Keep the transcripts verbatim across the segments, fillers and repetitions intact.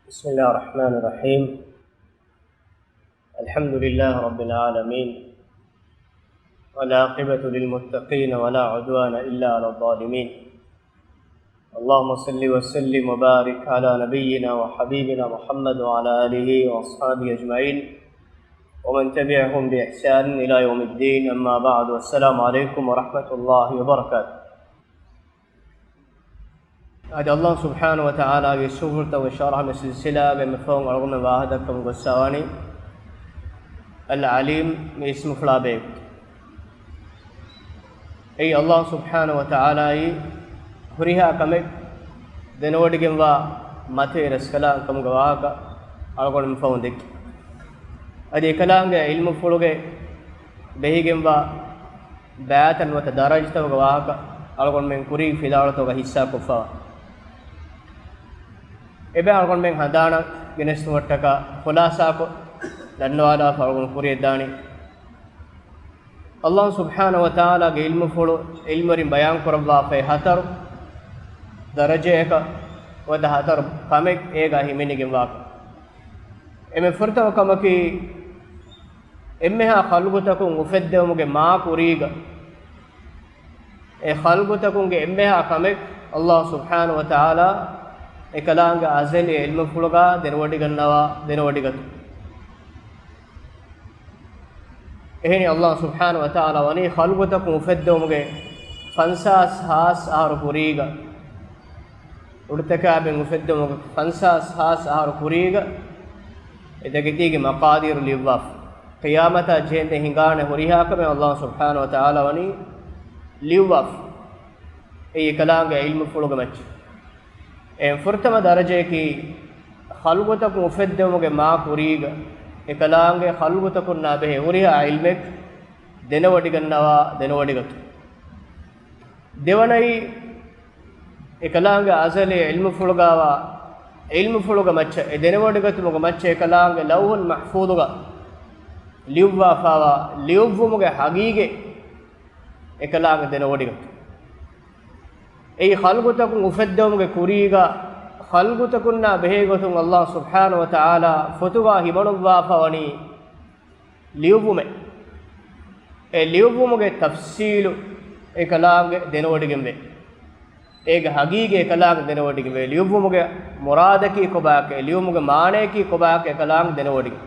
بسم الله الرحمن الرحيم. الحمد لله رب العالمين. والعاقبة للمتقين ولا عدوان إلا على الظالمين. اللهم صل وسلم وبارك على نبينا وحبيبنا محمد وعلى آله وأصحابه أجمعين ومن تبعهم بإحسان إلى يوم الدين. أما بعد، والسلام عليكم ورحمة الله وبركاته. އަދި ﷲ ސުބްޙާނަހޫ ވަތަޢާލާގެ ސުވަރުތައް ޝަރަޙަ މި ސިލްސިލާގެ މި ފަހުން އަޅުގަނޑުމެން ވާހަކަ ދައްކަމުން ގޮއްސަވާނީ އަލްޢަލީމް މި އިސްމުފުޅާ ބެހޭ. އެއީ ﷲ ސުބްޙާނަހޫ ވަތަޢާލާއީ ހުރިހާ ކަމެއް ދެނެވޮޑިގެންވާ މަތިވެރި ރަސްކަލާނގެ ކަމުގެ ވާހަކަ އަޅުގަނޑު މި ފަހުން ދެއްކި. އަދި އެކަލާނގެ ޢިލްމުފުޅުގެ ބެހިގެންވާ ބައިތައް ނުވަތަ ދަރަޖަތަކުގެ ވާހަކަ އަޅުގަނޑުމެން ކުރީ ފިލާވަޅުތަކުގަ ހިއްސާކޮށްފަވާ. އެބަ އަޅުގަނޑުމެން ހަނދާނަށް ގެނެސްދިނުމަށްޓަކާ ޚުލާޞާކޮށް ދަންނަވާލާފަ އަޅުގަނޑު ކުރިޔަށްދާނީ. ﷲ ސުބްޙާނަހޫ ވަތަޢާލާގެ ޢިލްމުފުޅު ޢިލްމުވެރިން ބަޔާން ކުރައްވާފައި ހަތަރު ދަރަޖައަކަށް ނުވަތަ ހަތަރު ކަމެއް އޭގަ ހިމެނިގެންވާކަން. އެންމެ ފުރަތަމަ ކަމަކީ، އެންމެހާ ޚަލްޤުތަކުން އުފެއްދެވުމުގެ މާ ކުރީގަ، އެ ޚަލްޤުތަކުންގެ އެންމެހާ ކަމެއް ﷲ ސުބްޙާނަހޫ ވަތަޢާލާ އެކަލާނގެ އަޒަލީ ޢިލްމުފުޅުގަ ދެނެވޮޑިގަންނަވާ، ދެނެވޮޑިގަތުން. އެހެނީ ﷲ ސުބްޙާނަހޫ ވަތަޢާލާ ވަނީ ޚަލްޤުތަކުން އުފެއްދެވުމުގެ ފަންސާސް ހާސް އަހަރު ކުރީގަ، އުޑުތަކާ ބެން އުފެއްދެވުމުގެ ފަންސާސް ހާސް އަހަރު ކުރީގަ އެ ތަކެތީގެ މަޤާދީރު ލިޔުއްވާފަ. ޤިޔާމަތާ ޖެހެންދެން ހިނގާނެ ހުރިހާ ކަމެއް ﷲ ސުބްޙާނަހޫ ވަތަޢާލާ ވަނީ ލިޔުއްވާފަ. އެއީ އެކަލާނގެ ޢިލްމުފުޅުގެ މައްޗަށް. އެ ފުރަތަމަ ދަރަޖަޔަކީ، ޚަލްޤުތަކުން އުފެއްދެވުމުގެ މާ ކުރީގަ އެކަލާނގެ ޚަލްޤުތަކުންނާ ބެހޭ ހުރިހާ ޢިލްމެއް ދެނެވޮޑިގަންނަވާ، ދެނެވޮޑިގަތުން. ދެވަނައީ، އެކަލާނގެ އަޒަލީ ޢިލްމުފުޅުގަވާ ޢިލްމުފުޅުގެ މައްޗަށް، އެ ދެނެވޮޑިގަތުމުގެ މައްޗަށް އެކަލާނގެ ލައުޙުލް މަޙްފޫޡުގަ ލިޔުއްވާފަވާ ލިޔުއްވުމުގެ ޙަޤީޤަތް އެކަލާނގެ ދެނެވޮޑިގަތުން. އެއީ ޚަލްޤުތަކުން އުފެއްދެވުމުގެ ކުރީގަ ޚަލްޤުތަކުންނާ ބެހޭގޮތުން ﷲ ސުބްޙާނަހޫ ވަތަޢާލާ ފޮތުގަ ހިމަނުއްވާފަ ވަނީ ލިޔުއްވުމެއް. އެ ލިޔުއްވުމުގެ ތަފްޞީލު އެކަލާނގެ ދެނެވޮޑިގެންވޭ. އޭގެ ޙަޤީޤަތް އެކަލާނގެ ދެނެވޮޑިގެންވޭ. ލިޔުއްވުމުގެ މުރާދަކީ ކޮބާކަން، ލިޔުއްވުމުގެ މާނަޔަކީ ކޮބާކަން އެކަލާނގެ ދެނެވޮޑިގެން.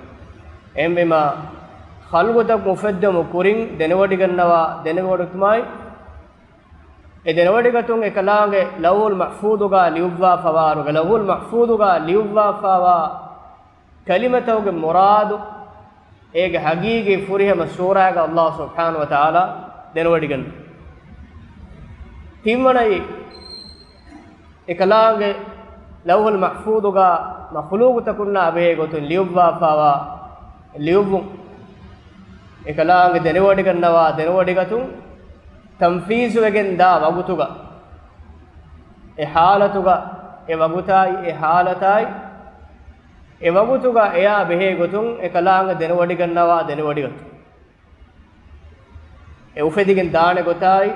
އެހެންވީމާ، ޚަލްޤުތަކުން އުފެއްދެވުމުގެ ކުރިން ދެނެވޮޑިގަންނަވާ ދެނެވޮޑިގަތުމާއި، އެ ދެނެވޮޑިގަތުން އެކަލާނގެ ލައުޙުލް މަޙްފޫޡުގަ ލިޔުއްވާފަވާރުގަ، ލައުޙުލް މަޙްފޫޡުގަ ލިޔުއްވާފަވާ ކަލިމަތަކުގެ މުރާދު، އޭގެ ޙަޤީޤީ ފުރިހަމަ ސޫރައިގަ ﷲ ސުބްޙާނަހޫ ވަތަޢާލާ ދެނެވޮޑިގެން. ތިންވަނައީ، އެކަލާނގެ ލައުޙުލް މަޙްފޫޡުގަ މަޚްލޫޤުތަކުންނާ ބެހޭ ގޮތުން ލިޔުއްވާފަވާ ލިޔުއްވުން، އެކަލާނގެ ދެނެވޮޑިގަންނަވާ ދެނެވޮޑިގަތުން، ތަންފީޒުވެގެން ދާ ވަގުތުގަ، އެ ޙާލަތުގަ، އެ ވަގުތާއި، އެ ޙާލަތާއި، އެ ވަގުތުގަ އެޔާ ބެހޭ ގޮތުން އެކަލާނގެ ދެނެވޮޑިގަންނަވާ ދެނެވޮޑިގަތުން. އެ އުފެދިގެން ދާނެ ގޮތާއި،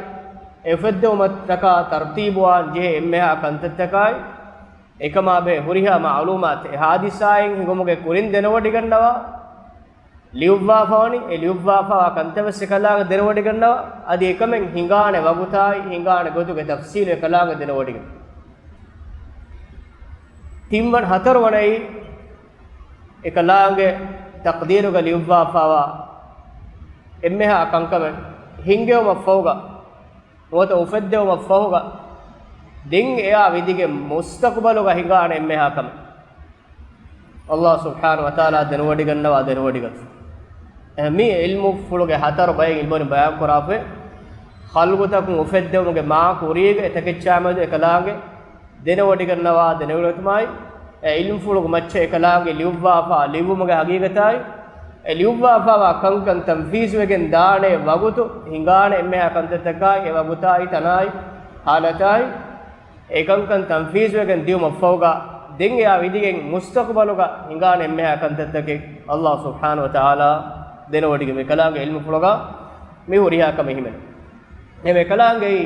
އެ އުފެއްދެވުމަށްޓަކާ ތަރުތީބުވާން ޖެހޭ އެންމެހާ ކަންތައްތަކާއި، އެކަމާ ބެހޭ ހުރިހާ މަޢުލޫމާތެއް އެ ޙާދިސާއިން ހިނގުމުގެ ކުރިން ދެނެވޮޑިގަންނަވާ، ލިޔުއްވާފަވަނީ، އެ ލިޔުއްވާފަވާ ކަންތައް ވެސް އެކަލާނގެ ދެނެވޮޑިގަންނަވާ، އަދި އެކަމެއް ހިނގާނެ ވަގުތާއި، ހިނގާނެ ގޮތުގެ ތަފްޞީލު އެކަލާނގެ ދެނެވޮޑިގެން. ތިންވަނަ ހަތަރުވަނައީ، އެކަލާނގެ ތަޤްދީރުގަ ލިޔުއްވާފަވާ އެންމެހާ ކަންކަމެއް ހިންގެވުމަށްފަހުގަ، ނުވަތަ އުފެއްދެވުމަށްފަހުގަ، ދެން އެޔާ ވިދިގެން މުސްތަޤުބަލުގަ ހިނގާނެ އެންމެހާ ކަމެއް. ﷲ ސުބްޙާނަހޫ ވަތަޢާލާ ދެނެވޮޑިގަންނަވާ ދެނެވޮޑިގަތުން. އެހެން މި ޢިލްމުފުޅުގެ ހަތަރު ބައެއް ޢިލްމުވެރިން ބަޔާންކުރާފައި، ޚަލްޤުތަކުން އުފެއްދެވުމުގެ މާ ކުރީގަ އެތަކެއްޗާމެދު އެކަލާނގެ ދެނެވޮޑިގަންނަވާ ދެނެވޮޑިގަތުމާއި، އެ ޢިލްމުފުޅުގެ މައްޗަށް އެކަލާނގެ ލިޔުއްވާފާ ލިޔުއްވުމުގެ ޙަޤީޤަތާއި، އެ ލިޔުއްވާފާވާ ކަންކަން ތަންފީޒުވެގެން ދާނެ ވަގުތު ހިނގާނެ އެންމެހާ ކަންތައްތަކާއި، އެ ވަގުތާއި ތަނާއި ޙާލަތާއި، އެ ކަންކަން ތަންފީޒުވެގެން ދިޔުމަށްފަހުގަ، ދެން އެޔާ ވިދިގެން މުސްތަޤުބަލުގަ ހިނގާނެ އެންމެހާ ކަންތައްތަކެއް ﷲ ސުބްޙާނަހޫ ވަތަޢާލާ ދެނެވޮޑިގެން އެކަލާނގެ ޢިލްމުފުޅުގަ މި ހުރިހާ ކަމެއް ހިމެނޭ. އެހެންވެ އެކަލާނގެއީ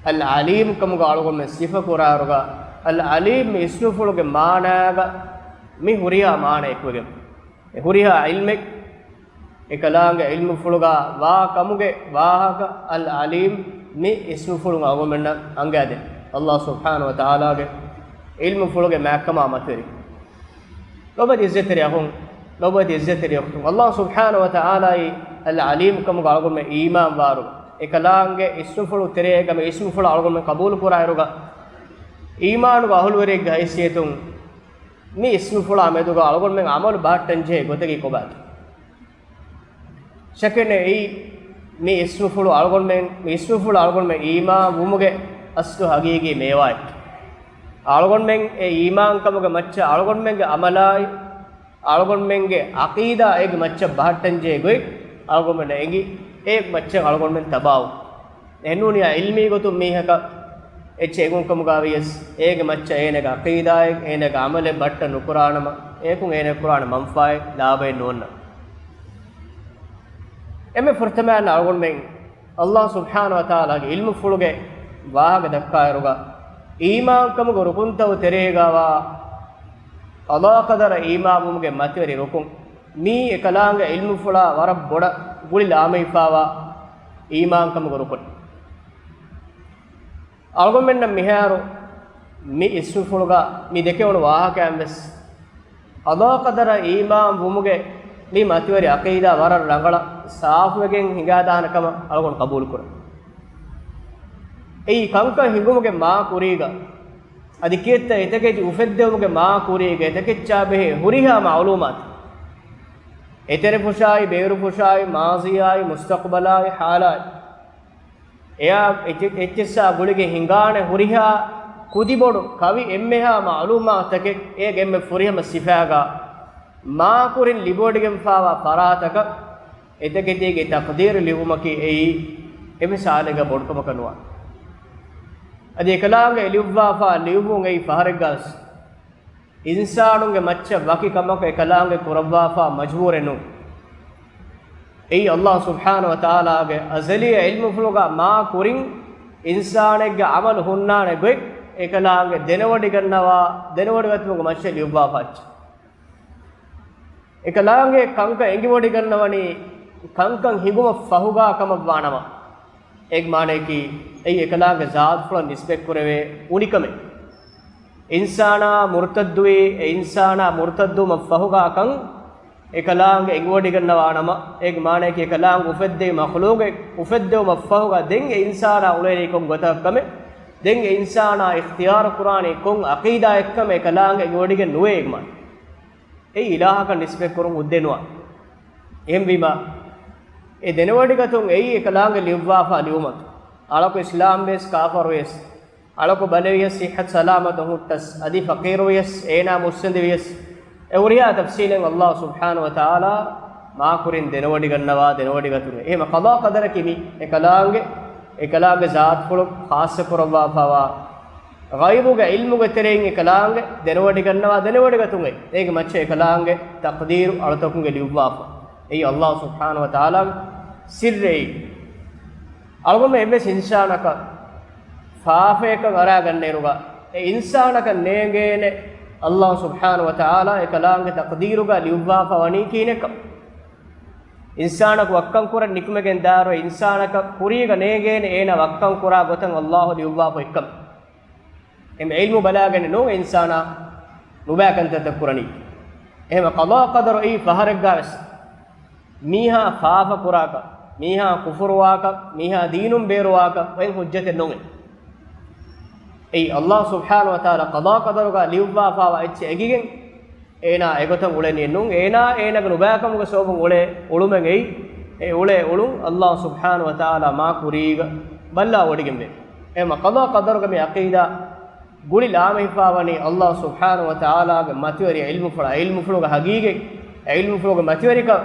އަލްޢަލީމް ކަމުގަ އަޅުގަނޑުމެން ސިފަކުރާއިރުގަ، އަލް ޢަލީމް މި އިސްމުފުޅުގެ މާނާގަ މި ހުރިހާ މާނައެއް އެކުވެގެން، އެ ހުރިހާ ޢިލްމެއް އެކަލާނގެ ޢިލްމުފުޅުގަ ވާ ކަމުގެ ވާހަކަ އަލް ޢަލީމް މި އިސްމުފުޅުން އަޅުގަނޑުމެންނަށް އަންގައިދޭ. ﷲ ސުބްޙާނަހޫ ވަތަޢާލާގެ ޢިލްމުފުޅުގެ މާތްކަމާ މަތިވެރި. ލޮބުވެތި ޢިއްޒަތްތެރި އަޚުން، ލޮބުވެތި ޢިއްޒަތްތެރި އުޚްތުން، ﷲ ސުބްޙާނަހޫ ވަތަޢާލާއީ އަލް ޢަލީމް ކަމުގަ އަޅުގަނޑުމެން އީމާންވާއިރު، އެކަލާނގެ އިސްމުފުޅު ތެރޭގަ މި އިސްމުފުޅަށް އަޅުގަނޑުމެން ޤަބޫލު ކުރާއިރުގަ، އީމާނުގެ އަހުލުވެރިއެއްގެ ހައިސިއްޔަތުން މި އިސްމުފުޅާ މެދުގަ އަޅުގަނޑުމެން ޢަމަލު ބަހައްޓަންޖެހޭ ގޮތަކީ ކޮބާތޯ؟ ޝައްކެއް ނެތް، އެއީ މި އިސްމުފުޅު އަޅުގަނޑުމެން، މި އިސްމުފުޅު އަޅުގަނޑުމެން އީމާން ވުމުގެ އަސްލު ހަގީގީ މޭވާއެއް. އަޅުގަނޑުމެން އެ އީމާންކަމުގެ މައްޗަށް އަޅުގަނޑުމެންގެ ޢަމަލާއި، އަޅުގަނޑުމެންގެ ޢަޤީދާ އޭގެ މައްޗަށް ބަހައްޓަންޖެހޭ ގޮތް އަޅުގަނޑުމެންނަށް އެނގި، އޭގެ މައްޗަށް އަޅުގަނޑުމެން ތަބާވުން. އެހެންނޫނިއްޔާ ޢިލްމީ ގޮތުން މީހަކަށް އެއްޗެއް އެނގުން ކަމުގަ ވިޔަސް، އޭގެ މައްޗަށް އޭނަގެ ޢަޤީދާއެއް، އޭނަގެ ޢަމަލެއް ބައްޓަން ނުކުރާނަމަ، އޭކުން އޭނަ ކުރާނެ މަންފާއެއް، ލާބައެއް ނޯންނަ. އެންމެ ފުރަތަމައަށް އަޅުގަނޑުމެން ﷲ ސުބްޙާނަހޫ ވަތަޢާލާގެ ޢިލްމުފުޅުގެ ވާހަކަ ދައްކާއިރުގަ، އީމާންކަމުގެ ރުކުންތަކު ތެރޭގަވާ ޤަޟާ ޤަދަރަށް އީމާންވުމުގެ މަތިވެރި ރުކުން، މީ އެކަލާނގެ ޢިލްމުފުޅާ ވަރަށް ބޮޑަށް ގުޅި ލާމެހިފާވާ އީމާންކަމުގެ ރުކުން. އަޅުގަނޑުމެންނަށް މިހާރު މި އިސްމުފުޅުގަ މި ދެކެވުނު ވާހަކައިން ވެސް، ޤަޟާ ޤަދަރަށް އީމާން ވުމުގެ މި މަތިވެރި ޢަޤީދާ ވަރަށް ރަނގަޅަށް ސާފުވެގެން ހިނގާދާނެ ކަމަށް އަޅުގަނޑު ޤަބޫލު ކުރަން. އެއީ ކަންކަން ހިނގުމުގެ މާ ކުރީގަ، އަދި ކިއެއްތަ އެތަކެތި އުފެއްދެވުމުގެ މާ ކުރީގަ އެތަކެއްޗާ ބެހޭ ހުރިހާ މަޢުލޫމާތު، އެތެރެފުށާއި، ބޭރުފުށާއި، މާޟީއާއި، މުސްތަޤުބަލާއި، ޙާލާއި، އެއާ އެއްޗެ-، އެއްޗެއްސާ ގުޅިގެން ހިނގާނެ ހުރިހާ ކުދިބޮޑު ކަވި އެންމެހާ މަޢުލޫމާތުތަކެއް އޭގެ އެންމެ ފުރިހަމަ ސިފާގަ މާކުރިން ލިބިވޮޑިގެންފާވާ ފަރާތަކަށް އެތަކެތީގެ ތަޤްދީރު ލިބުމަކީ އެއީ އެއްވެސް ހާލެއްގަ ބޮޑުކަމަކަށް ނުވާ. އަދި އެކަލާނގެ ލިޔުއްވާފާ ލިޔުއްވުން އެއީ ފަހަރެއްގަވެސް އިންސާނުންގެ މައްޗަށް ވަކި ކަމަކަށް އެކަލާނގެ ކުރައްވާފާ މަޖުބޫރެއް ނޫން. އެއީ ﷲ ސުބްޙާނަހޫ ވަތަޢާލާގެ އަޒަލީ ޢިލްމުފުޅުގަ މާ ކުރިން އިންސާނެއްގެ ޢަމަލު ހުންނާނެ ގޮތް އެކަލާނގެ ދެނެވޮޑިގަންނަވާ، ދެނެވޮޑިގަތުމުގެ މައްޗަށް ލިޔުއްވާފާ އެއްޗެއް. އެކަލާނގެ ކަންކަން އެނގިވޮޑިގަންނަވަނީ ކަންކަން ހިނގުމަށް ފަހުގާ ކަމަށްވާނަމަ، އޭގެ މާނަޔަކީ އެއީ އެކަލާނގެ ޒާތުފުޅަށް ނިސްބަތްކުރެވޭ އުނިކަމެއް. އިންސާނާ މުރުތައްދުވީ، އެ އިންސާނާ މުރުތައްދުވުމަށް ފަހުގާ ކަން އެކަލާނގެ އެނގިވޮޑިގަންނަވާނަމަ، އޭގެ މާނަޔަކީ އެކަލާނގެ އުފެއްދެވި މަޚްލޫގެއް އުފެއްދެވުމަށް ފަހުގާ ދެން އެ އިންސާނާ އުޅޭނީ ކޮން ގޮތަކަށް ކަމެއް، ދެން އެ އިންސާނާ އިޚްތިޔާރު ކުރާނީ ކޮން ޢަޤީދާއެއްކަމެއް އެކަލާނގެ އެނގިވޮޑިގެން ނުވޭ އޭގެ މާނަ. އެއީ އިލާހަކަށް ނިސްބަތްކުރުން ހުއްދައެއް ނުވާ. އެހެންވީމަ، އެ ދެނެވޮޑިގަތުން އެއީ އެކަލާނގެ ލިޔުއްވާފާ ލިޔުމަކީ. އަޅަކު އިސްލާމްވިޔަސް ކާފަރުވިޔަސް، އަޅަކު ބަލެވިޔަސް ޞިއްޙަތު ސަލާމަތުން ހުއްޓަސް، އަދި ފަޤީރުވިޔަސް އޭނާ މުއްސަނދިވިޔަސް، އެ ހުރިހާ ތަފްޞީލެއް ﷲ ސުބްޙާނަހޫ ވަތަޢާލާ މާކުރިން ދެނެވޮޑިގަންނަވާ، ދެނެވޮޑިގަތުމެއް. އެހެންމަ ޤަޟާ ޤަދަރަކީ މީ އެކަލާނގެ، އެކަލާނގެ ޒާތުފުޅު ޚާއްޞަކުރައްވާފާވާ، ޣައިބުގެ ޢިލްމުގެ ތެރެއިން އެކަލާނގެ ދެނެވޮޑިގަންނަވާ، ދެނެވޮޑިގަތުމެއް. އޭގެ މައްޗަށް އެކަލާނގެ ތަޤްދީރު އަޅުތަކުންގެ ލިޔުއްވާފަ. އެއީ ﷲ ސުބްޙާނަހޫ ވަތަޢާލާގެ ސިއްރެއް. އަޅުގަނޑު އެއްވެސް އިންސާނަކަށް ފާފައަކަށް އަރާގަންނައިރުގަ، އެ އިންސާނަކަށް ނޭނގޭނެ ﷲ ސުބްޙާނަހޫ ވަތަޢާލާ އެކަލާނގެ ތަޤްދީރުގަ ލިޔުއްވާފަ ވަނީ ކިހިނެއްކަން. އިންސާނަކު ވައްކަން ކުރަން ނިކުމެގެން ދާއިރު އިންސާނަކަށް ކުރީގަ ނޭނގޭނެ އޭނާ ވައްކަން ކުރާ ގޮތަށް ﷲ ލިޔުއްވާފަ އެއްކަމެއް. އެމް ޢިލްމު ބަލާގެން ނޫން އިންސާނާ ނުބައި ކަންތައްތައް ކުރަނީ. އެހެން ޤަޟާ ޤަދަރު އެއީ ފަހަރެއްގަ ވެސް މީހާ ފާފަ ކުރާކަށް، މީހާ ކުފުރުވާކަށް، މީހާ ދީނުން ބޭރުވާކަށް އޮތް ޙުއްޖަތެއް ނޫން. އެއީ ﷲ ސުބްޙާނަހޫ ވަތަޢާލާ ޤަޟާ ޤަދަރުގަ ލިޔުއްވާފާވާ އެއްޗެއް އެނގިގެން އޭނާ އެގޮތަށް އުޅެނީ ނޫން. އޭނާ އޭނާގެ ނުބައިކަމުގެ ސަބަބުން އުޅޭ އުޅުމެއް އެއީ، އެ އުޅޭ އުޅުން ﷲ ސުބްޙާނަހޫ ވަތަޢާލާ މާ ކުރީގަ ބައްލަވަޑައިގެންވޭ. އެހެންމަ ޤަޟާ ޤަދަރުގެ މި ޢަޤީދާ ގުޅި ލާމެހިފާވަނީ ﷲ ސުބްޙާނަހޫ ވަތަޢާލާގެ މަތިވެރި ޢިލްމުފުޅަށް، ޢިލްމުފުޅުގެ ޙަޤީޤަތް، ޢިލްމުފުޅުގެ މަތިވެރިކަން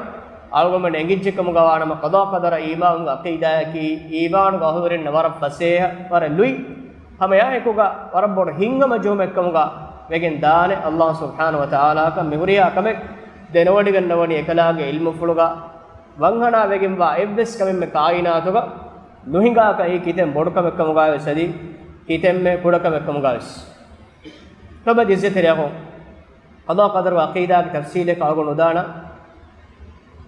އަޅުގަނޑުމެން އެނގިއްޖެ ކަމުގަ ވާނަމަ، ޤަޟާ ޤަދަރަށް އީމާން ޢަޤީދާއަކީ އީމާނުގެ އަހުލުވެރިންނަށް ވަރަށް ފަސޭހަ، ވަރަށް ލުއި، ހަމައެއާއެކުގަ ވަރަށް ބޮޑު ހިތްހަމަޖެހުމެއްކަމުގަ ވެގެން ދާނެ. ﷲ ސުބްޙާނަހޫ ވަތަޢާލާއަކަށް މިހުރިހާ ކަމެއް ދެނެވޮޑިގަންނަވަނީ އެކަލާނގެ ޢިލްމުފުޅުގަ ވަންހަނާ ވެގެންވާ އެއްވެސް ކަމެއްމެ ކާއިނާތުގަ ނުހިނގާކަށް އެއީ ކިތަން ބޮޑު ކަމެއްކަމުގައިވެސް އަދި ކިތަންމެ ކުޑަ ކަމެއްކަމުގައިވެސް. ލޮބުވެތި ޢިއްޒަތްތެރި އަޚުން، ޤަޟާ ޤަދަރުގެ ޢަޤީދާގެ ތަފްޞީލަކަށް އަޅުގަނޑު ނުދާނަން.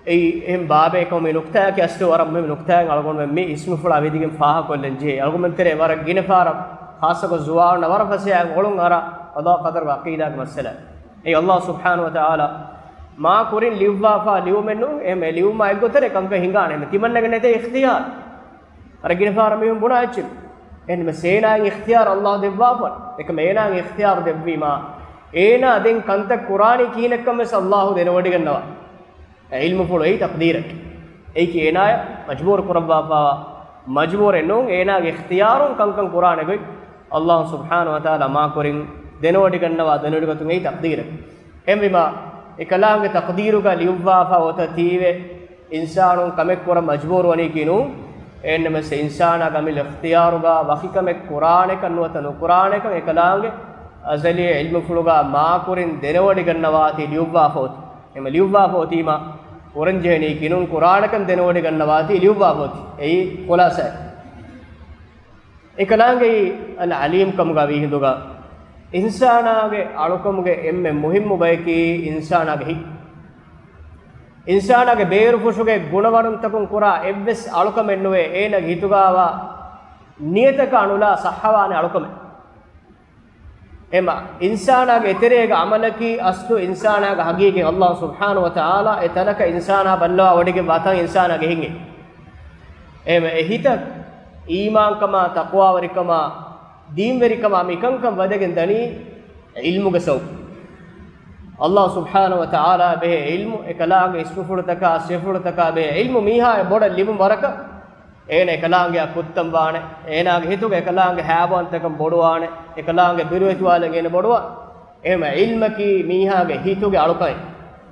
އެއީ އެހެން ބާބެއް ކަމުގެ ނުކްތާއަކީ، އަސްލު ވަރަށް މުހިއްމު ނުކްތާއެއް އަޅުގަނޑުމެން މި އިސްމުފުޅާ ވިދިގެން ފާހަގަކޮށްލަން ޖެހޭ. އަޅުގަނޑުމެން ތެރޭ ވަރަށް ގިނަ ފަހަރަށް، ޚާއްޞަކޮށް ޒުވާނުންނަށް ވަރަށް ފަސޭހައިން އޮޅުން އަރާ ޤަޟާ ޤަދަރުގެ ޢަޤީދާގެ މައްސަލަ. އެއީ ﷲ ސުބްޙާނަހޫ ވަތަޢާލާ މާ ކުރިން ލިޔުއްވާފާ ލިޔުމެއް ނޫން. އެހެން ލިޔުމާ އެއްގޮތަށް ކަންކަން ހިނގާނެ. އެހެން ތިމަންނަގެ ނެތޭ އިޚްތިޔާރު. ވަރަށް ގިނަ ފަހަރަށް މީހުން ބުނާ އެއްޗެއް. އެހެންވެސް އޭނާއަށް އިޚްތިޔާރު ﷲ ދެއްވާފަ. އެކަމަ އޭނާއަށް އިޚްތިޔާރު ދެއްވީމާ، އޭނާ ދެން ކަންތައް ކުރާނީ ކިހިނެއްކަން ވެސް ﷲ ދެނެވޮޑިގަންނަވާ. އެ ޢިލްމުފުޅު އެއީ ތަޤްދީރަކީ. އެއީކީ އޭނާއަށް މަޖްބޫރު ކުރައްވާފައިވާ، މަޖްބޫރެއް ނޫން. އޭނާގެ އިޚްތިޔާރުން ކަންކަން ކުރާނެ ގޮތް ﷲ ސުބްޙާނަހޫ ވަތަޢާލާ މާކުރިން ދެނެވޮޑިގަންނަވާ، ދެނެވޮޑިގަތުން އެއީ ތަޤްދީރަކީ. އެހެންވީމާ، އެކަލާނގެ ތަޤްދީރުގަ ލިޔުއްވާފަ އޮތަ ތީވެ އިންސާނުން ކަމެއް ކުރަން މަޖްބޫރު ވަނީކީ ނޫން. އެހެންނަމަވެސް އިންސާނާގެ އަމިއްލަ އިޚްތިޔާރުގަ ވަކި ކަމެއް ކުރާނެކަން ނުވަތަ ނުކުރާނެކަން އެކަލާނގެ އަޒަލީ ޢިލްމުފުޅުގަ މާކުރިން ދެނެވޮޑިގަންނަވާތީ ލިޔުއްވާފަ އޮތީ. އެމަ ލިޔުއްވާފަ އޮތީމަ، ކުރަންޖެހެނީކީ ނޫން، ކުރާނެކަން ދެނެވޮޑިގަންނަވާތީ ލިޔުއްވާފަ އޮތީ. އެއީ ޚުލާޞާއެއް. އެކަލާނގެއީ އަލްޢަލީމް ކަމުގަ ވީ ހިނދުގަ، އިންސާނާގެ އަޅުކަމުގެ އެންމެ މުހިއްމު ބަޔަކީ އިންސާނާގެ ހިތް. އިންސާނާގެ ބޭރުފުށުގެ ގުނަވަރުންތަކުން ކުރާ އެއްވެސް އަޅުކަމެއް ނުވޭ، އޭނާގެ ހިތުގަވާ ނިޔަތަކާ ނުލާ ޞައްޙަވާނެ އަޅުކަމެއް. އެމަ އިންސާނާގެ އެތެރޭގެ ޢަމަލަކީ އަސްލު އިންސާނާގެ ހަގީގަތް ﷲ ސުބްޙާނަހޫ ވަތަޢާލާ އެ ތަނަކަށް އިންސާނާ ބައްލަވާ ވޮޑިގެންވާ ތަން އިންސާނާގެ ހިތް. އެމަ އެ ހިތަށް އީމާންކަމާ، ތަޤްވާވެރިކަމާ، ދީންވެރިކަމާ މިކަންކަން ވަދެގެން ދަނީ ޢިލްމުގެ ސަބަބުން. ﷲ ސުބްޙާނަހޫ ވަތަޢާލާ ބެހޭ ޢިލްމު، އެކަލާނގެ އިސްމުފުޅުތަކާ، ސިފަފުޅުތަކާ ބެހޭ ޢިލްމު މީހާއަށް ބޮޑަށް ލިބުނު ވަރަކަށް، އޭނަ އެކަލާނގެއާ ކުއްތަން ވާނެ، އޭނާގެ ހިތުގަ އެކަލާނގެ ހައިވާންތަކަން ބޮޑުވާނެ، އެކަލާނގެ ބިރުވެތިވާލަން އޭނަ ބޮޑުވާނެ. އެހެން ޢިލްމަކީ މީހާގެ ހިތުގެ އަޅުކަން.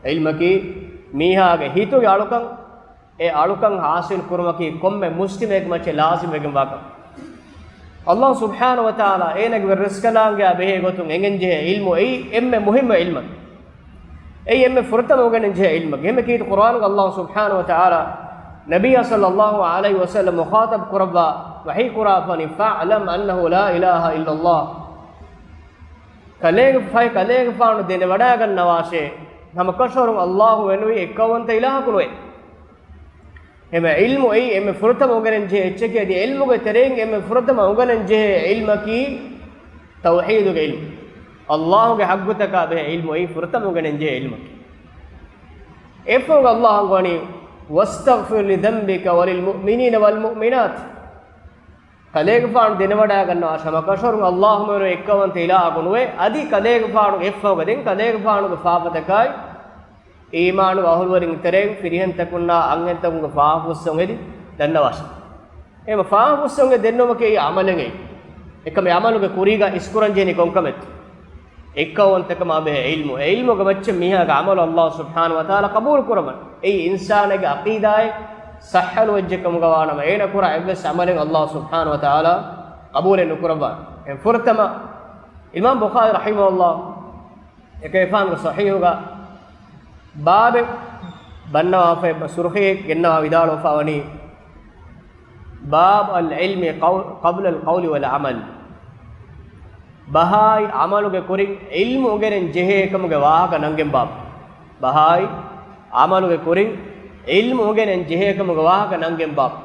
ޢިލްމަކީ މީހާގެ ހިތުގެ އަޅުކަން. އެ އަޅުކަން ޙާޞިލް ކުރުމަކީ ކޮންމެ މުސްލިމެއްގެ މައްޗަށް ލާޒިމް ވެގެންވާކަން. ﷲ ސުބްޙާނަހޫ ވަތަޢާލާ އޭނަގެ ރިޒްޤަލާނގެއާ ބެހޭ ގޮތުން އެނގެންޖެހޭ ޢިލްމު އެއީ އެންމެ މުހިއްމު ޢިލްމަކީ. އެއީ އެންމެ ފުރަތަމަ އުނގެނެންޖެހޭ ޢިލްމަކީ. އެހެންމެ ކީރިތި ޤުރްއާނުގަ ﷲ ސުބްޙާނަހޫ ވަތަޢާލާ ނަބިއްޔާ ޞައްލައްލާހު ޢަލައިހި ވަސައްލަމް މުޚާޠަބް ކުރައްވާ ވަޙީ ކުރާފަނި، "فَاعْلَمْ أَنَّهُ لَا إِلَٰهَ إِلَّا اللَّهُ." ކަލޭގެފާ-، ކަލޭގެފާނު ދެނެވަޑައިގަންނަވާށޭ، ހަމަކަށަވަރުން ﷲ ވެނުވީ އެއްކައުވަންތަ އިލާހަކު ނުވޭ. އެމަ ޢިލްމު އެއީ އެންމެ ފުރަތަމަ އުނގެނެން ޖެހޭ އެއްޗަކީ، އަދި ޢިލްމުގެ ތެރެއިން އެންމެ ފުރަތަމަ އުނގެނެން ޖެހޭ ޢިލްމަކީ ތައުޙީދުގެ ޢިލްމު. ﷲގެ ޙައްޤުތަކާ ބެހޭ ޢިލްމު އެއީ ފުރަތަމަ އުނގެނެން ޖެހޭ ޢިލްމަކީ. އެއަށްފަހުގަ ﷲ އަންގަވަނީ، "وَاسْتَغْفِرْ لِذَنْبِكَ وَلِلْمُؤْمِنِينَ وَالْمُؤْمِنَاتِ." ކަލޭގެފާނު ދެނެވަޑައިގަންނަވާށޭ، ހަމަކަށަވަރުން ﷲ މެނު އެއްކައުވަންތަ އިލާހަކު ނުވޭ، އަދި ކަލޭގެފާނު އެއަށްފަހުގަ ދެން ކަލޭގެފާނުގެ ފާފަތަކާއި އީމާނުގެ އަހުލުވެރިން ތެރެއިން ފިރިހެންތަކުންނާ އަންހެންތަކުންގެ ފާފަ ފުއްސެވުން އެދި ދަންނަވާށޭ. އެހެން ފާފަ ފުއްސެވުން އެ ދެންނެވުމަކީ އެއީ ޢަމަލެއް. އެކަމަ އެ ޢަމަލުގެ ކުރީގަ އިސްކުރަންޖެހެނީ ކޮންކަމެއްތޯ؟ އެއްކައުވަންތަކަމާ ބެހޭ ޢިލްމު. އެ ޢިލްމުގެ މައްޗަށް މީހާގެ ޢަމަލު ﷲ ސުބްޙާނަހޫ ވަތަޢާލާ ޤަބޫލު ކުރަމަން. އެއީ އިންސާނެއްގެ ޢަޤީދާއެއް ޞައްޙަ ނުވެއްޖެ ކަމުގަ ވާނަމަ، އޭނަ ކުރާ އެއްވެސް ޢަމަލެއް ﷲ ސުބްޙާނަހޫ ވަތަޢާލާ ޤަބޫލެއް ނުކުރައްވާނެ. އެ ފުރަތަމަ އިމާމް ބުޚާރީ ރަޙިމަހުﷲ އެކަލޭގެފާނުގެ ޞަޙީޙުގަ ބާބެއް ބަންނަވާފައި، ސުރުޚީ ގެންނަވާ ވިދާޅުވެފަ ވަނީ، "بَابُ الْعِلْمِ قَبْلَ الْقَوْلِ وَالْعَمَلِ." ބަހާއި ޢަމަލުގެ ކުރިން ޢިލްމު އުނގެނެން ޖެހޭ ކަމުގެ ވާހަކަ ނަންގެން ބާބު. ބަހާއި ޢަމަލުގެ ކުރިން ޢިލްމު އުނގެނެން ޖެހޭ ކަމުގެ ވާހަކަ ނަންގެން ބާބު.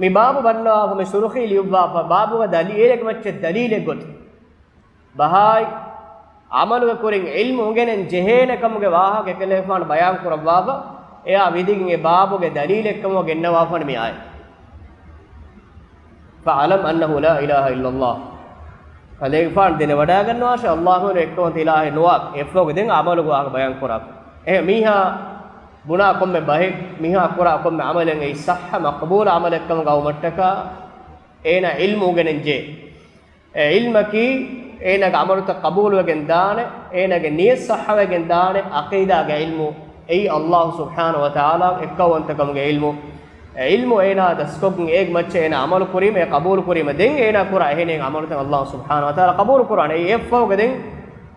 މި ބާބު ބަންނަވާފަ، މި ސުރުޚީ ލިޔުއްވާފަ، ބާބުގެ ދަލީލެއްގެ މައްޗަށް ދަލީލެއް ގޮތުން. ބަހާއި ޢަމަލުގެ ކުރިން ޢިލްމު އުނގެނެން ޖެހޭނެ ކަމުގެ ވާހަކަ އެކަލޭގެފާނު ބަޔާން ކުރައްވާފަ، އެއާ ވިދިގެން އެ ބާބުގެ ދަލީލެއްކަމުގަ ގެންނަވާފަނި މި އާޔަތް. "فَاعْلَمْ أَنَّهُ لَا إِلَٰهَ إِلَّا اللَّهُ." ކަލޭގެފާނު ދެނެވަޑައިގަންނަވާށޭ، ﷲ މެނު އެއްކައުވަންތަ އިލާހެއް ނުވާ، އެއަށްފަހުގަ ދެން ޢަމަލުގެ ވާހަކަ ބަޔާން ކުރާ. އެހެން މީހާ ބުނާ ކޮންމެ ބަހެއް، މީހާ ކުރާ ކޮންމެ ޢަމަލެއް އެއީ ޞައްޙަ މަޤްބޫލު ޢަމަލެއްކަމުގަ ވުމަށްޓަކާ، އޭނާ ޢިލްމު އުނގެނެން ޖެހޭ. އެ ޢިލްމަކީ އޭނާގެ ޢަމަލުތައް ޤަބޫލުވެގެން ދާނެ، އޭނާގެ ނިޔަތް ޞައްޙަވެގެން ދާނެ، ޢަޤީދާގެ ޢިލްމު، އެއީ ﷲ ސުބްޙާނަހޫ ވަތަޢާލާ އެއްކައުވަންތަކަމުގެ ޢިލްމު. އެ ޢިލްމު އޭނާ ދަސްކޮށްގެން އޭގެ މައްޗަށް އޭނާ ޢަމަލު ކުރީމަ، އެ ޤަބޫލު ކުރީމަ، ދެން އޭނާ ކުރާ އެހެނިހެން ޢަމަލުތައް ﷲ ސުބްޙާނަހޫ ވަތަޢާލާ ޤަބޫލު ކުރާނެ. އެއީ އެއަށްފަހުގަ ދެން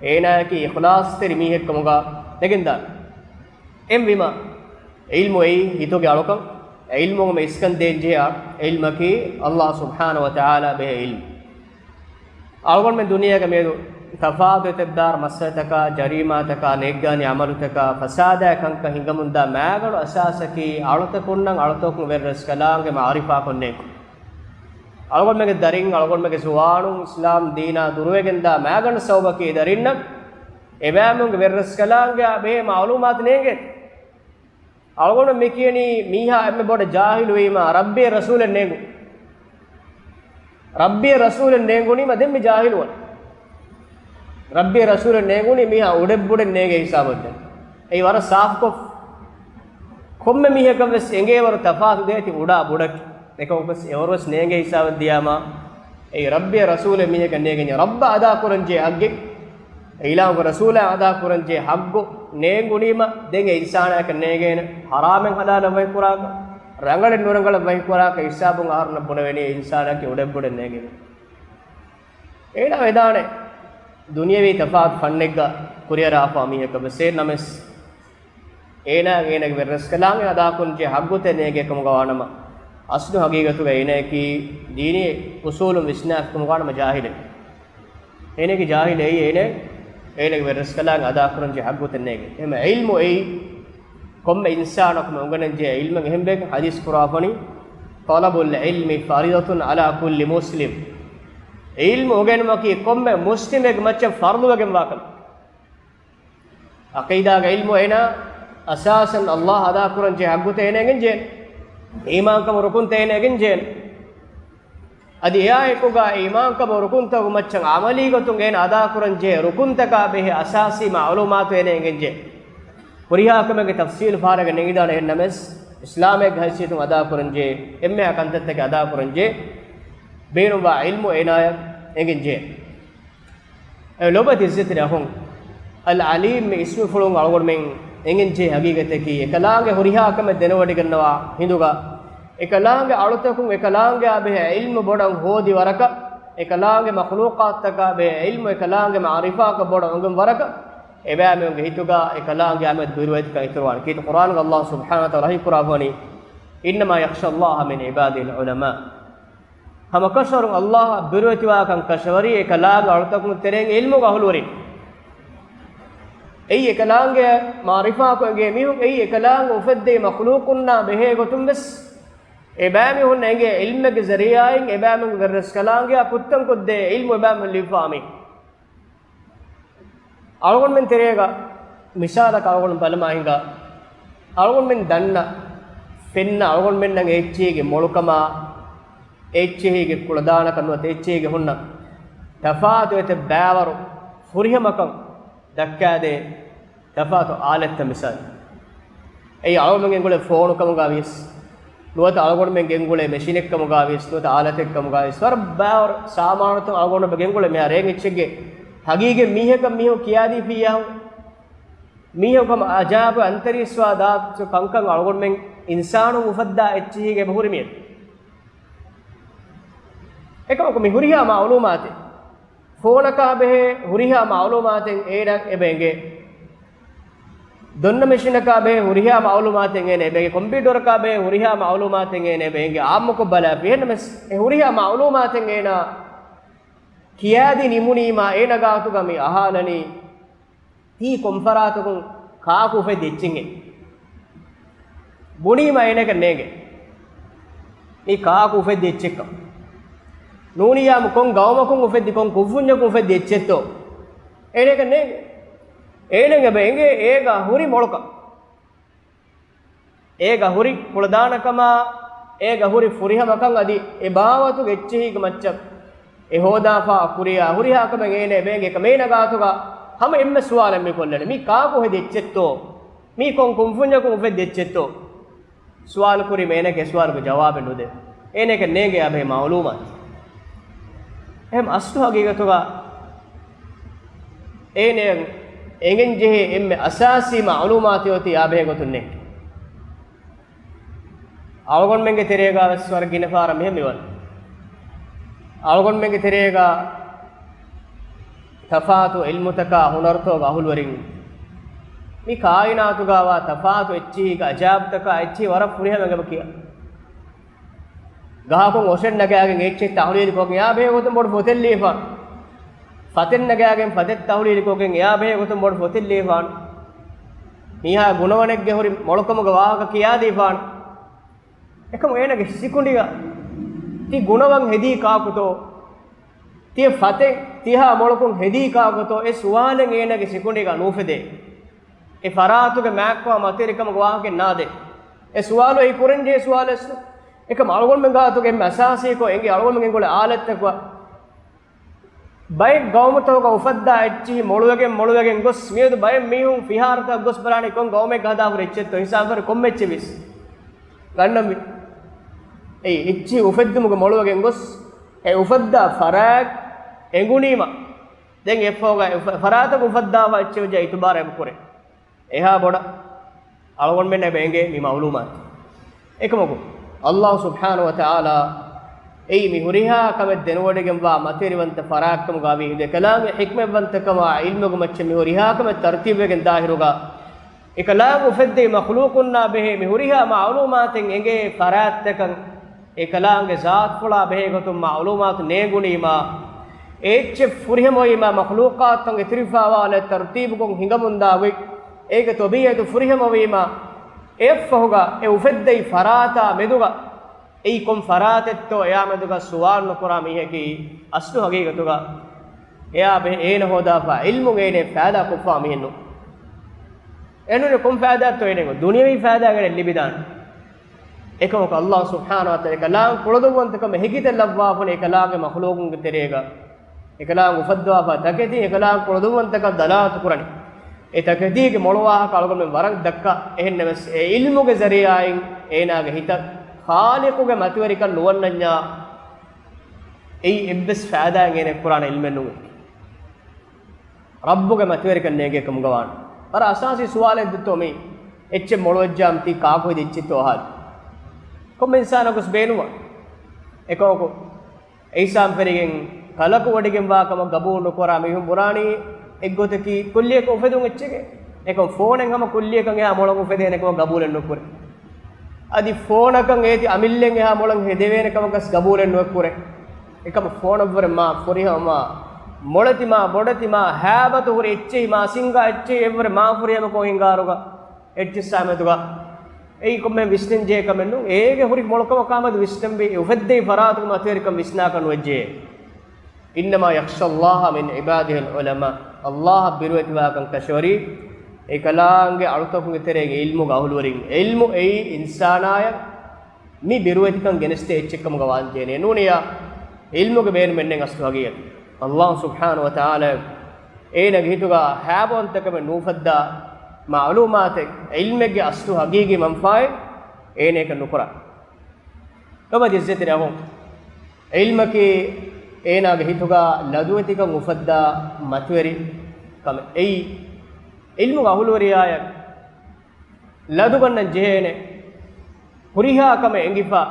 އޭނާއަކީ އިޚްލާޞްތެރި މީހެއްކަމުގަ ނެގެންދާނެ. އެހެންވީމަ، ޢިލްމު އެއީ ހިތުގެ އަޅުކަން. ޢިލްމުގަ މި އިސްކަން ދޭންޖެހޭ ޢިލްމަކީ ﷲ ސުބްޙާނަހޫ ވަތަޢާލާ ބެހޭ ޢިލްމު. އަޅުގަނޑުމެން ދުނިޔޭގަ މިއަދު ތަފާތު އެތައް ދާރު މައްސަލަތަކާ، ޖަރީމާތަކާ، ނޭއްގާނީ ޢަމަލުތަކާ، ފަސާދާ ކަންކަން ހިނގަމުންދާ މާގަނޑު އަސާސަކީ އަޅުތަކުންނަށް އަޅުތަކުން ވެރިރަސްކަލާނގެ މަޢުރިފާކޮށް ނޭނގުން. އަޅުގަނޑުމެންގެ ދަރިން، އަޅުގަނޑުމެންގެ ޒުވާނުން އިސްލާމް ދީނާ ދުރުވެގެންދާ މާގަނޑު ސަބަބަކީ އެ ދަރިންނަށް އެބައިމީހުންގެ ވެރިރަސްކަލާނގެއާ ބެހޭ މަޢުލޫމާތު ނޭނގޭތޯ. އަޅުގަނޑު މި ކިޔަނީ މީހާ އެންމެ ބޮޑަށް ޖާހިލުވީމާ ރައްބިއްޔާ ރަސޫލެއް ނޭނގުން. ރައްބިއްޔާ ރަސޫލެއް ނޭނގުނީމަ ދެން މި ޖާހިލުވަން. ރައްބިއްޔާ ރަސޫލެއް ނޭނގުނީ މީހާ އުޑެއް ބުޑެއް ނޭނގޭ ހިސާބަށް ދެން. އެއީ ވަރަށް ސާފުކޮށް. ކޮންމެ މީހަކަށް ވެސް އެނގޭވަރު ތަފާތު ދޭތި އުޑާ ބުޑަކީ. އެކަމަކުވެސް އެވަރުވެސް ނޭނގޭ ހިސާބަށް ދިޔާމާ، އެއީ ރައްބިއްޔާ ރަސޫލެއް މީހަކަށް ނޭނގެންޏާ ރައްބަށް އަދާކުރަންޖެހޭ ހައްގެއް، އެ އިލާހުގެ ރަސޫލާ އަދާކުރަންޖެހޭ ހައްގު ނޭނގުނީމަ، ދެން އެ އިންސާނާއަކަށް ނޭނގޭނެ ޙަރާމެއް ޙަލާލަށް ވަކިކުރާކަށް، ރަނގަޅެއް ނުރަނގަޅަށް ވަކިކުރާކަށް ހިސާބުން އަހަރުންނަށް ބުނެވެނީ އެ އިންސާނާއަކީ އުޑެއް ބުޑެއް ނޭނގެނީ. އޭނާ ވެދާނެ ދުނިޔަވީ ތަފާތު ފަންނެއްގަ ކުރިއަރާފާ މީހަކަށް ވެސް. އެހެންނަމަވެސް، އޭނާ އޭނާގެ ވެރިރަސްކަލާނގެ އަދާކުރަންޖެހޭ ހައްގުތައް ނޭނގޭ ކަމުގަ ވާނަމަ، އަސްލު ހަގީގަތުގަ އޭނާއަކީ ދީނީ އުސޫލުން ވިސްނާފި ކަމުގަ ވާނަމަ ޖާހިލެއް. އޭނާގެ ޖާހިލެއް އެއީ އޭނާ، އޭނާގެ ވެރިރަސްކަލާނގެ އަދާކުރަންޖެހޭ ހައްގުތައް ނޭނގޭ. އެހެން ޢިލްމު އެއީ ކޮންމެ އިންސާނަކު އުނގެނެންޖެހޭ ޢިލްމެއް. އެހެންވެ ޙަދީޘް ކުރާފަނީ، "طلب العلم فريضة على كل مسلم." ޢިލްމު އުނގެނުމަކީ ކޮންމެ މުސްލިމެއްގެ މައްޗަށް ފަރުޟުވެގެންވާ ކަމެއް. ޢަޤީދާގެ ޢިލްމު އޭނާ އަސާސަން ﷲ އަދާކުރަންޖެހޭ ހައްގުތައް އޭނާ އެނގެންޖެހޭނެ. އީމާންކަމު ރުކުންތައް އޭނާ އެނގެންޖެހޭނެ. އަދި އެއާއެކުގަ އީމާންކަމު ރުކުންތަކުގެ މައްޗަށް ޢަމަލީގޮތުން އޭނާ އަދާކުރަންޖެހޭ ރުކުންތަކާ ބެހޭ އަސާސީ މަޢުލޫމާތު އޭނާ އެނގެންޖެހޭ. ހުރިހާ ކަމެއްގެ ތަފްޞީލު ފާރަގަ ނެގިދާނެ. އެހެންނަމަވެސް، އިސްލާމެއްގެ ހައިސިއްޔަތުން އަދާކުރަންޖެހޭ، އެންމެހާ ކަންތައްތަކެއް އަދާކުރަންޖެހޭ، ބޭނުންވާ ޢިލްމު އޭނާޔަށް އެނގެންޖެހޭ. އެ ލޮބުވެތި ޢިއްޒަތްތެރި އަޚުން، އަލްޢަލީމް މި އިސްމުފުޅުން އަޅުގަނޑުމެން އެނގެންޖެހޭ ހަގީގަތަކީ، އެކަލާނގެ ހުރިހާ ކަމެއް ދެނެވޮޑިގަންނަވާ ހިނދުގަ، އެކަލާނގެ އަޅުތަކުން އެކަލާނގެއާ ބެހޭ ޢިލްމު ބޮޑަށް ހޯދި ވަރަކަށް، އެކަލާނގެ މަޚްލޫޤާތްތަކާ ބެހޭ ޢިލްމު އެކަލާނގެ މަޢުރިފާއަކަށް ބޮޑަށް އުނގެން ވަރަކަށް، އެބައިމީހުންގެ ހިތުގަ އެކަލާނގެއާމެދު ބިރުވެތިކަން އިތުރުވާނެ. ކީރިތި ޤުރްއާނުގަ ﷲ ސުބްޙާނަހޫ ވަތަޢާލާ ވަޙީކުރާފަނީ، "إنما يخشى الله من عباده العلماء." ހަމަކަށަވަރުން ﷲ އަށް ބިރުވެތިވާކަން ކަށަވަރީ އެކަލާނގެ އަޅުތަކުން ތެރެއިން ޢިލްމުގެ އަހުލުވެރިން. އެއީ އެކަލާނގެ މަޢުރިފާކޮށް އެނގޭ މީހުން، އެއީ އެކަލާނގެ އުފެއްދޭ މަޚްލޫޤުންނާ ބެހޭ ގޮތުން ވެސް އެބައިމީހުން އެނގޭ ޢިލްމެއްގެ ޒަރީޢާއިން އެބައިމީހުންގެ ވެރިރަސްކަލާނގެއާ ކުށްތައް ކޮށްދޭ ޢިލްމު އެބައިމީހުން ލިބިފާ މީ. އަޅުގަނޑުމެން ތެރޭގަ މިސާލަކަށް އަޅުގަނޑު ބަލަމާ ހިނގާ، އަޅުގަނޑުމެން ދަންނަ، ފެންނަ އަޅުގަނޑުމެންނަށް އެއްޗެހިގެ މޮޅުކަމާ، އެއްޗެހިގެ ކުޅަދާނަކަން ނުވަތަ އެއްޗެހިގެ ހުންނަ ތަފާތު އެތައް ބައިވަރު ފުރިހަމަކަން ދައްކާދޭ ތަފާތު އާލަތްތައް މިސާލު. އެއީ އަޅުގަނޑުމެން ގެންގުޅޭ ފޯނު ކަމުގަ ވިޔަސް، ނުވަތަ އަޅުގަނޑުމެން ގެންގުޅޭ މެޝިނެއް ކަމުގަ ވިޔަސް، ނުވަތަ އާލަތެއް ކަމުގަ ވިޔަސް، ވަރަށް ބައިވަރު ސާމާނުތައް އަޅުގަނޑު ގެންގުޅޭ. މިހާރު އެއްޗެއްގެ ހަގީގަތް މީހަކަށް މީހުން ކިޔާދީފިއްޔާ، މީހަކު ހަމަ އަޖާބު އަންތަރީސްވާ ދާ ކަންކަން އަޅުގަނޑުމެން އިންސާނުން އުފައްދާ އެއްޗެހީގަ އެބަ ހުރި މިއަދު. އެކަމަކު މި ހުރިހާ މަޢުލޫމާތެއް، ފޯނަކާ ބެހޭ ހުރިހާ މަޢުލޫމާތެއް އޭނާ އެބަ އެނގޭ. ދޮންނަ މެޝިނަކާ ބެހޭ ހުރިހާ މަޢުލޫމާތެއް އޭނާ އެބަ އެނގޭ. ކޮމްޕިއުޓަރަކާ ބެހޭ ހުރިހާ މަޢުލޫމާތެއް އޭނާ އެބަ އެނގޭ. އާއްމުކޮށް ބަލާފި. އެހެންނަމަވެސް، އެ ހުރިހާ މަޢުލޫމާތެއް އޭނާ ކިޔާދީ ނިމުނީމާ، އޭނާ ގާތުގަ މި އަހާލަނީ، ތީ ކޮންފަރާތަކުން ކާކު އުފެއްދި އެއްޗެއްހޭ؟ ބުނީމަ އޭނަކަށް ނޭނގެ، މީ ކާކު އުފެއްދި އެއްޗެއްކަން. ނޫނިއްޔާމު ކޮން ގައުމަކުން އުފެއްދި، ކޮން ކުށްފުންޏަކުން އުފެއްދި އެއްޗެއްތޯ؟ އޭނަކަށް ނޭނގެ. އޭނަ އެބަ އެނގޭ އޭގަ ހުރި މޮޅުކަން. އޭގަ ހުރި ކުޅަދާނަކަމާ، އޭގަ ހުރި ފުރިހަމަކަން އަދި އެ ބާވަތުގެ އެއްޗެހީގެ މައްޗަށް އެ ހޯދާފާ ކުރިޔާ ހުރިހާ ކަމެއް އޭނަ އެބަ އެނގޭ ކަމޭނަ ގާތުގަ ހަމަ އެންމެ ސުވާލެއް މި ކޮށްލަނީ. މީ ކާކު ހެދި އެއްޗެއްތޯ؟ މީ ކޮން ކުންފުންޏަކުން އުފެއްދި އެއްޗެއްތޯ؟ ސުވާލު ކުރީމަ އޭނައަކަށް އެ ސުވާލުގެ ޖަވާބެއް ނުދޭ. އޭނައަކަށް ނޭނގޭ އާ ބެހޭ މަޢުލޫމާތު. އެހެން އަސްލު ހަގީގަތުގަ އޭނައަށް އެނގެންޖެހޭ އެންމެ އަސާސީ މަޢުލޫމާތެއް އޮތީ އާ ބެހޭ ގޮތުން ނޭނގެ. އަޅުގަނޑުމެންގެ ތެރޭގަ ވެސް ވަރަށް ގިނަފަހަރަށް މިހެން މިވަނީ. އަޅުގަނޑުމެންގެ ތެރޭގަ ތަފާތު ޢިލްމުތަކާ ހުނަރުތަކުގެ އަހުލުވެރިން މި ކާއިނާތުގަވާ ތަފާތު އެއްޗިހީގެ އަޖާބުތަކާ އެއްޗިހި ވަރަށް ފުރިހަމައިން އެބަ ކިޔާ. ގަހަކުން އޮށެއް ނަގާގެން އެއްޗެއް ތަޙްލީލު ކޮށްގެން އާ ބެހޭ ގޮތުން ބޮޑު ފޮތެއް ލިޔެފަ. ފަތެއް ނަގާގެން ފަތެއް ތަހުލީލުކޮށްގެން އެއާ ބެހޭ ގޮތުން ބޮޑު ފޮތެއް ލިޔެފާނެ. މީހާ ގުނަވަނެއްގެ ހުރި މޮޅުކަމުގެ ވާހަކަ ކިޔާދީފާނެ. އެކަމު އޭނަގެ ސިކުނޑިގަ ތި ގުނަވަން ހެދީ ކާކުތޯ؟ ތިޔަ ފަތެއް ތިހާ މޮޅުކުން ހެދީ ކާކުތޯ؟ އެ ސުވާލެއް އޭނަގެ ސިކުނޑިގަ ނޫފެދޭ. އެ ފަރާތުގެ މާތްކޮޅާ މަތިވެރިކަމުގެ ވާހަކައެއް ނާދޭ. އެ ސުވާލު އެއީ ކުރަންޖެހޭ ސުވާލެއްސު. އެކަމް އަޅުގަނޑުމެން ގާތުގެ އެންމެ އަސާސީކޮށް އެނގޭ އަޅުގަނޑުމެން ގެންގުޅޭ އާލަތްތަކުގަ ބައެއް ގައުމުތަކުގަ އުފައްދާ އެއްޗިހި މޮޅުވެގެން މޮޅުވެގެން ގޮސް މިއަދު ބައެއް މީހުން ފިހާރަތަކަށް ގޮސް ބަލާނީ ކޮން ގައުމެއްގަ ހަދާފަ ހުރި އެއްޗެއްތޯ ހިސާބު ކޮންމެ އެއްޗެއް ވެސް ގަންނަންވީ. އެއީ އެއްޗިހި އުފެއްދުމުގެ މޮޅުވެގެން ގޮސް އެ އުފައްދާ ފަރާތް އެނގުނީމަ ދެން އެއްފަހުގަ އެ ފަ-، ފަރާތަކު އުފައްދާފަ އެއްޗެއް ވެއްޖާ އިތުބާރު އެބަ ކުރޭ. އެހާ ބޮޑަށް އަޅުގަނޑުމެންނަށް އެބަ އެނގޭ މި މައުލޫމާތު. އެކަމަކު، އައްލާހު ސުބްޙާނަހު ވަތަޢާލާ އެއީ މި ހުރިހާ ކަމެއް ދެނެވޮޑިގެންވާ މަތިވެރިވަންތަ ފަރާތްކަމުގަ ވީ ހިނދު އެކަލާނގެ ޙިކްމަތްވަންތަކަމާ ޢިލްމުގެ މައްޗަށް މި ހުރިހާ ކަމެއް ތަރުތީބުވެގެން ދާހިރުގަ، އެކަލާނގެ އުފެއްދެވި މަޚްލޫޤުންނާ ބެހޭ މި ހުރިހާ މައުލޫމާތެއް އެނގޭ ފަރާތްތަކަށް އެކަލާނގެ ޒާތުފުޅާ ބެހޭ ގޮތުން މައުލޫމާތު ނޭނގުނީމާ، އެ އެއްޗެއް ފުރިހަމަވީމާ، މަޚްލޫޤާތުތައް އެތުރިފާވާލެއް ތަރުތީބުކޮށް ހިނގަމުންދާ ގޮތް، އޭގެ ޠަބީޢަތު ފުރިހަމަވީމާ، އެއަށްފަހުގަ އެ އުފެއްދެވި ފަރާތާ މެދުގަ އެއީ ކޮން ފަރާތެއްތޯ އެއާ މެދުގަ ސުވާލު ނުކުރާ މީހަކީ އަސްލު ހަގީގަތުގަ އެއާ ބެހޭ އޭނަ ހޯދާފާ ޢިލްމުން އޭނަ ފައިދާ ކޮށްފާ މީހެއް ނޫން. އެނޫނެ ކޮން ފައިދާތޯ އޭނަ ދުނިޔަވީ ފައިދާ އޭނަ ލިބިދާނެ. އެކަމަކު އައްލާހު ސުބްޙާނަހު ވަތަޢާލާ އެކަލާނގެ ކުޅަދުންވަންތަކަމަށް ހެކިތައް ލައްވާފަ އެކަލާނގެ މަޚްލޫޤުންގެ ތެރޭގަ އެކަލާނގެ އުފައްދަވާފާ ތަކެތި އެކަލާނގެ ކުޅަދުންވަންތަކަން ދަލާލަތު ކުރަނީ. އެ ތަކެތީގެ މޮޅު ވާހަކަ އަޅުގަނޑުމެން ވަރަށް ދައްކާ. އެހެންނަމަވެސް އެ ޢިލްމުގެ ޒަރީޢާއިން އޭނާގެ ހިތަށް ޚާލިޤުގެ މަތިވެރިކަން ނުވަންނަންޏާ އެއީ އެއްވެސް ފައިދާއެއް އޭނަ ކުރާނެ ޢިލްމެއް ނޫން. ރައްބުގެ މަތިވެރިކަން ނޭނގޭ ކަމުގަ ވާނެ. ވަރަށް އަސާސީ ސުވާލެއް ދެއްތޯ މީ؟ އެއްޗެއް މޮޅުވެއްޖާމަ ތީ ކާކު ހެދި އެއްޗެއްތޯ އަހާލި؟ ކޮންމެ އިންސާނަކު ވެސް ބޭނުންވާ. އެކަމަކު އިސްލާމް ފެރިގެން ކަލަކު ވޮޑިގެންވާ ކަމަށް ގަބޫލު ނުކުރާ މީހުން ބުނާނީ އެއްގޮތަކީ ކުއްލިއަކަށް އުފެދުން އެއްޗެކޭ. އެކަމަކު ފޯނެއް ހަމަ ކުއްލިއަކަށް އެހާ މޮޅަކު އުފެދޭނެ ކަމަށް ގަބޫލެއް ނުކުރޭ. އަދި ފޯނަކަށް އޭތި އަމިއްލައިން އެހާ މޮޅަށް ހެދެވޭނެ ކަމަކަސް ގަބޫލެއް ނުއެއްކުރޭ. އެކަމަކު ފޯނަށްވުރެ މާ ފުރިހަމަ، މޮޅެތި މާ، ބޮޑެތި މާ، ހައިބަތު ހުރި އެއްޗެހި މާ، ސިނގާ އެއްޗެހި އެއްވުރެ މާ ފުރިހަމަކޮށް ހިނގާރުގަ އެއްޗިއްސާމެދުގަ އެއީ ކޮންމެ ވިސްނެންޖެހޭ ކަމެއް ނޫން. އޭގެ ހުރި މޮޅުކަމަކާމެދު ވިސްނެންވީ އެ އުފެއްދެވި ފަރާތުގެ މަތިވެރިކަން ވިސްނާކަށް ނުވެއްޖެ. إنما يخشى الله من عباده العلماء. އައްލާހަށް ބިރުވެތިވާކަން ކަށަވަރީ އެކަލާނގެ އަޅުތަކުންގެ ތެރޭގެ ޢިލްމުގެ އަހުލުވެރިން. ޢިލްމު އެއީ އިންސާނާޔަށް މި ބިރުވެތިކަން ގެނެސްދޭ އެއްޗެއްކަމުގަ ވާންޖެހޭނެ. ނޫނިޔާ ޢިލްމުގެ ބޭނުމެއްނެތް އަސްލު ހަގީގަތު. އައްލާހު ސުބްޙާނަހު ވަތަޢާލާ އޭނަގެ ހިތުގަ ހައިބަވަންތަކަމެއް ނޫފައްދާ މަޢުލޫމާތެއް، ޢިލްމެއްގެ އަސްލު ހަގީގީ މަންފާއެއް އޭނަ އެކަން ނުކުރާ. ލޮބުވެތި އިއްޒަތްތެރި އަޚުން، ޢިލްމަކީ އޭނާގެ ހިތުގަ ލަދުވެތިކަން އުފައްދާ މަތިވެރި ކަމެއް. އެއީ ޢިލްމުގެ އަހުލުވެރިޔާޔަށް ލަދުގަންނަން ޖެހޭނެ ހުރިހާ ކަމެއް އެނގިފަ،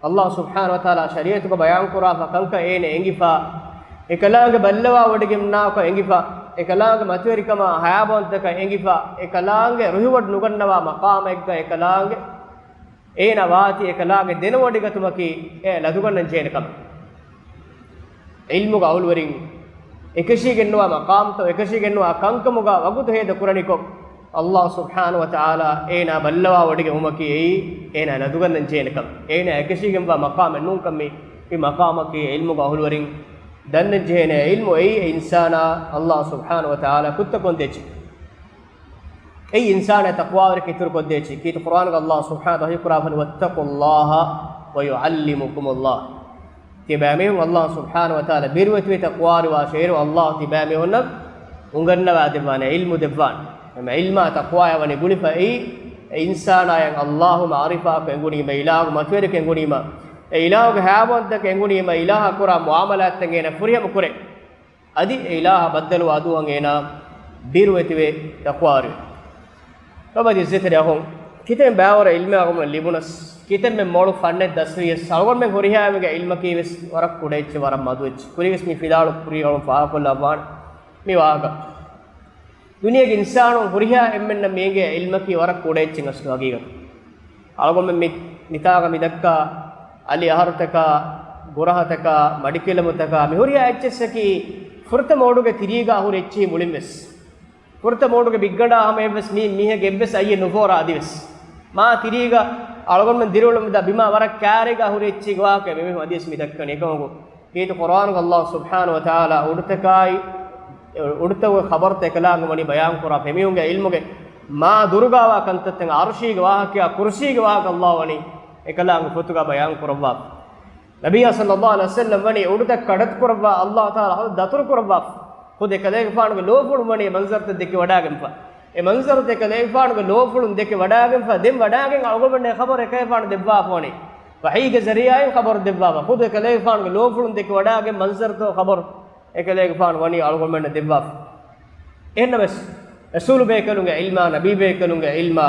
އައްލާހު ސުބްޙާނަހު ވަތަޢާލާ ޝަރީޢަތުގަ ބަޔާންކުރާފަ ކަންކަން އޭނަ އެނގިފަ، އެކަލާނގެ ބައްލަވާވޮޑިގެންނާކަން އެނގިފަ، އެކަލާނގެ މަތިވެރިކަމާ ހަޔާބަންތަކަން އެނގިފަ، އެކަލާނގެ ރުހިވޮޑި ނުގަންނަވާ މަޤާމެއްގަ އެކަލާނގެ އޭނާ ވާތީ އެކަލާނގެ ދެނެވޮޑިގަތުމަކީ އެ ލަދުގަންނަން ޖެހޭނެ ކަމެއް. ޢިލްމުގެ އަހުލުވެރިން އެކަށީގެންނުވާ މަޤާމްތައް، އެކަށީގެންނުވާ ކަންކަމުގަ ވަގުތު ހޭދަ ކުރަނިކޮށް، އައްލާހު ސުބްޙާނަހު ވަތަޢާލާ އޭނާ ބައްލަވާވޮޑިގެން އުމަކީ އެއީ އޭނާ ލަދުގަންނަން ޖެހޭނެ ކަމެއް. އޭނާ އެކަށީގެންވާ މަޤާމެއް ނޫންކަން މި، މި މަޤާމަކީ ޢިލްމުގެ އަހުލުވެރިން ދަންނަން ޖެހޭނެ ޢިލްމު އެއީ އެ އިންސާނާ އައްލާހު ސުބްޙާނަހު ވަތަޢާލާ ކުއްތަކޮން ދޭ އެއްޗެއް. އެއީ އިންސާނާ ތަޤްވާވެރިކަން އިތުރުކޮށްދޭ އެއްޗެއް. ކީރިތި ޤުރްއާނުގަ އައްލާހު ސުބްޙާނަހު ވަތަޢާލާ ވަޙީކުރާފަ، "واتقوا الله ويعلمكم الله." ތިޔަބައިމީހުން އައްލާހު ސުބްޙާނަހު ވަތަޢާލާ ބިރުވެތިވެ ތަޤްވާވެރިވާށޭ. އޭރު އައްލާހު ތިބައިމީހުންނަށް އުނގަންނަވާ ދެއްވާނެ، ޢިލްމު ދެއްވާނެ. އެމަ ޢިލްމާ ތަޤްވާޔާ ވަނީ ގުޅިފަ އެއީ، އެ އިންސާނާޔަށް އައްލާހު މަޢުރިފާކޮށް އެނގުނީމަ، އިލާހު މަތިވެރިކޮށް އެނގުނީމަ، އެ އިލާހުގެ ހަޔާވަންތަކަން އެނގުނީމަ، އިލާހާ ކުރާ މުޢާމަލާތްތައް އޭނަ ފުރިހަމަ ކުރޭ. އަދި އެ އިލާހަށް ބައްދަލުވާ ދުވަހަށް އޭނާ ބިރުވެތިވެ ތަޤްވާވެރިވޭ. ލޮބުވެތި އިއްޒަތްތެރި އަޚުން، ކިތައްމެ ބައިވަރު ޢިލްމެއް އަޅުގަނޑުމެންނަށް ލިބުނަސް، ކިތައްމެ މޮޅު ފަންނެއް ދަސްވިޔަސް، އަޅުގަނޑުމެން ހުރިހާ އެނގޭ ޢިލްމަކީ ވެސް ވަރަށް ކުޑަ އެއްޗެއް، ވަރަށް މަދު އެއްޗެއް. ކުރިންވެސް މި ފިލާވަޅު ކުރިން އަޅުގަނޑު ފާހަގަކޮށްލައްވާނެ މި ވާހަކަ. ދުނިޔޭގެ އިންސާނުން ހުރިހާ އެންމެންނަށް މި އެނގޭ ޢިލްމަކީ ވަރަށް ކުޑަ އެއްޗެއް އަސްލު ހަގީގަތު. އަޅުގަނޑުމެން މި، މިތާގަ މި ދައްކާ އަލި އަހަރުތަކާ، ގުރަހަތަކާ، މަޑިކިލަމުތަކާ، މި ހުރިހާ އެއްޗެއްސަކީ ފުރަތަމަ އުޑުގެ ތިރީގަ އަހުރެ އެއްޗިހި މުޅިން ވެސް. ފުރަތަމަ އުޑުގެ ބިއްގަނޑާ ހަމަ އެއްވެސް މީ މީހެއްގެ އެއްވެސް އައްޔެއް ނުފޯރާ އަދިވެސް. މާ ތިރީގަ އަޅުގަނޑުމެން ދިރިއުޅުމުންދާ ބިމާ ވަރަށް ކާރީގަ އަހުރެ އެއްޗިހި ވާހަކަ މިމީހުން އަދިވެސް މި ދައްކަނީ. އެކަމަކު ކީރިތި ޤުރްއާނުގަ ﷲ ސުބްޙާނަހޫ ވަތަޢާލާ އުޑުތަކާއި، އުޑުތަކުގެ ޚަބަރުތައް އެކަލާނގެ ވަނީ ބަޔާންކުރާފަ. އެމީހުންގެ ޢިލްމުގެ މާ ދުރުގާވާ ކަންތައްތައް، ޢަރުޝީގެ ވާހަކަޔާ ޤުރުސީގެ ވާހަކަ ﷲ ވަނީ އެކަލާނގެ ފޮތުގަ ބަޔާންކުރައްވާފަ. ނަބިއްޔާ ޞައްލައްލާހު ޢަލައިހި ވަސައްލަމް ވަނީ އުޑުތައް ކަޑަތުކުރައްވާ ﷲ ތަޢާލާ ޙަޟްރަތު ދަތުރުކުރައްވާފަ. ޚުދު އެކަލޭގެފާނުގެ ލޯފުޅުން ވަނީ އެ މަންޒަރުތައް ދެކި ވަޑާގެންފަ. އެ މަންޒަރުތައް އެކަލޭގެފާނުގެ ލޯފުޅުން ދެކި ވަޑާގެންފަ. ދެން ވަޑާގެން އަޅުގަނޑުމެންނަށް ޚަބަރު އެކަލޭގެފާނު ދެއްވާފަ ވަނީ. ވަޙީގެ ޒަރީޢާއިން ޚަބަރު ދެއްވާފަ. ޚުދު އެކަލޭގެފާނުގެ ލޯފުޅުން ދެކި ވަޑާގެން މަންޒަރުތައް ޚަބަރު އެކަލޭގެފާނު ވަނީ އަޅުގަނޑުމެންނަށް ދެއްވާފަ. އެހެންނަމަވެސް، ރަސޫލު ބޭކަލުންގެ ޢިލްމާ، ނަބީ ބޭކަލުންގެ ޢިލްމާ،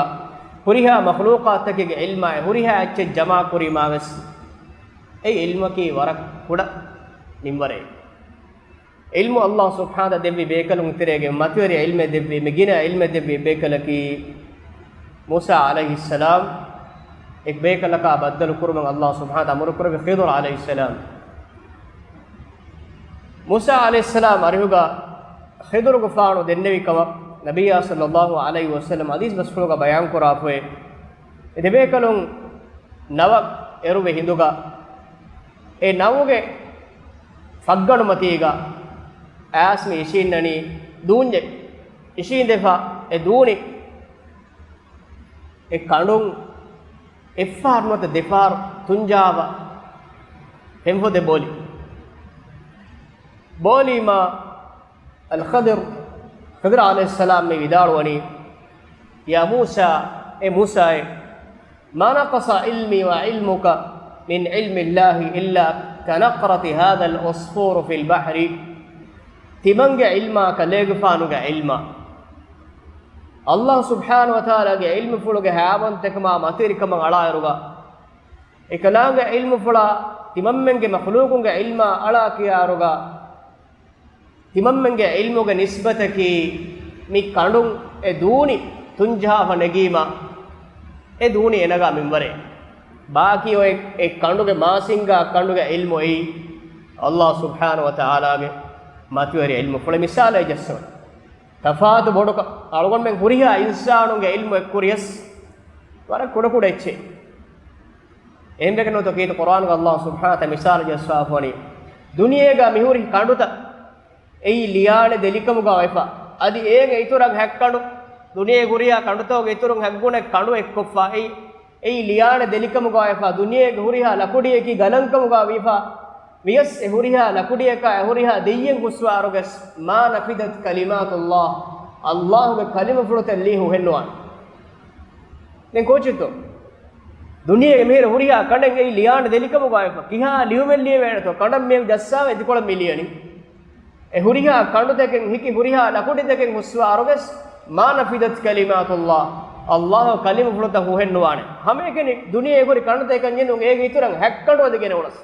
ހުރިހާ މަޚްލޫޤާތަކެއްގެ ޢިލްމާ، އެ ހުރިހާ އެއްޗެއް ޖަމާ ކުރީމާ ވެސް، އެ ޢިލްމަކީ ވަރަށް ކުޑަ މިންވަރެއް. ޢިލްމު ﷲ ސުބްޙާނަހޫ ދެއްވި ބޭކަލުން ތެރޭގެ މަތިވެރި ޢިލްމެއް ދެއްވި، މި ގިނަ ޢިލްމެއް ދެއްވި ބޭކަލަކީ މޫސާ ޢަލައިހިއްސަލާމް. އެ ބޭކަލަކާ ބައްދަލު ކުރުމަށް ﷲ ސުބްޙާނަހޫ އަމުރު ކުރެއްވި ޚިޟުރު ޢަލައިހިއްސަލާމް. މޫސާ ޢަލައިހިއްސަލާމް އަރިހުގަ ޚިޟުރުގެފާނު ދެންނެވި ކަމަށް ނަބިއްޔާ ޞައްލައްލާހު ޢަލައިހި ވަސައްލަމް ޙަދީޘް ބަސްފުޅުގަ ބަޔާންކުރާފައި. އެ ދެބޭކަލުން ނަވަށް އެރުވި ހިނދުގަ، އެ ނަވުގެ ފަށްގަނޑުމަތީގަ އައިސް މި އިށީންނަނީ ދޫންޏެއް އިށީނދެފަ. އެ ދޫނި އެ ކަނޑުން އެއްފަހަރު ނުވަތަ ދެފަހަރު ތުންޖާވަ ފެންފޮދެއް ބޯލި. ބޯލީމާ އަލްޚަޟިރު، ޚިޟިރު ޢަލައިހިއްސަލާމް މި ވިދާޅުވަނީ، يا موسى، އޭ މޫސާއޭ، ما نقص علمي وعلمك من علم الله إلا كنقرة هذا العصفور في البحر. ތިމަންގެ ޢިލްމާ ކަލޭގެފާނުގެ ޢިލްމާ، ﷲ ސުބްޙާނަހޫ ވަތަޢާލާގެ ޢިލްމުފުޅުގެ ހައިވަންތެއް ކަމާ މަތިވެރިކަމަށް އަޅާއިރުގަ، އެކަލާނގެ ޢިލްމުފުޅާ ތިމަންމެންގެ މަޚްލޫޤުންގެ ޢިލްމާ އަޅާ ކިޔާއިރުގަ، ތިމަންމެންގެ ޢިލްމުގެ ނިސްބަތަކީ މި ކަނޑުން އެ ދޫނި ތުންޖަހާފަ ނެގީމަ، އެ ދޫނި އެނަގާ މިންވަރެއް. ބާކީ އޮތް އެ ކަނޑުގެ މާސިންގާ ކަނޑުގެ ޢިލްމު އެއީ ﷲ ސުބްޙާނަހޫ ވަތަޢާލާގެ މަތިވެރި ޢިލްމުފުޅެއް. މިސާލަށް ޖައްސަވަން، ތަފާތު ބޮޑުކަން އަޅުގަނޑުމެން ހުރިހާ އިންސާނުންގެ ޢިލްމު އެއްކުރިޔަސް ވަރަށް ކުޑަކުޑަ އެއްޗެއް. އެހެންވެގެން ނުވަތަ ކީރިތި ޤުރްއާނުގަ ﷲ ސުބްޙާނަހޫ ވަތަޢާލާ މިސާލު ޖައްސާފަވަނީ، ދުނިޔޭގަ މިހުރި ކަނޑުތައް އެއީ ލިޔާނެ ދެލިކަމުގަ ވެފަ. އަދި އޭގެ އިތުރަށް ހަތް ކަނޑު، ދުނިޔޭގެ ހުރިހާ ކަނޑުތަކުގެ އިތުރުން ހަތް ގުނަ ކަނޑު އެއްކޮށްފަ. އެއީ، އެއީ ލިޔާނެ ދެލިކަމުގަ ވެފަ. ދުނިޔޭގެ ހުރިހާ ލަކުޑިއަކީ ގަލަންކަމުގަ ވީފަ. ވިޔަސް އެ ހުރިހާ ލަކުޑިއަކާ އެ ހުރިހާ ދެއްޔެއް ހުސްވާއިރުގަސް، ما نفدت كلمات الله، ﷲގެ ކަލިމަފުޅުތައް ލިޔެ ހުހެއްނުވާނެ. ދެން ކޯޗެއްތޯ؟ ދުނިޔޭގެ މިހިރަ ހުރިހާ ކަނޑެއް އެއީ ލިޔާނެ ދެލިކަމުގަ ވެފަ. ކިހާ ލިޔުމެއް ލިޔެވޭނެތޯ؟ ކަނޑަށް މިއަދު ޖައްސާފަ އެތިކޮޅަށް މި ލިޔަނީ. އެ ހުރިހާ ކަނޑުތަކެއް ހިކި ހުރިހާ ލަކުޑިތަކެއް ހުސްވާއިރުގަސް، ما نفدت كلمات الله، ﷲ ކަލިމަފުޅުތައް ހުހެއްނުވާނެ. ހަމައެކަނި ދުނިޔޭގެ ހުރި ކަނޑުތަކެއް އެންމެ އޭގެ އިތުރަށް ހަތް ކަނޑު އަދި ގެނެވުނަސް،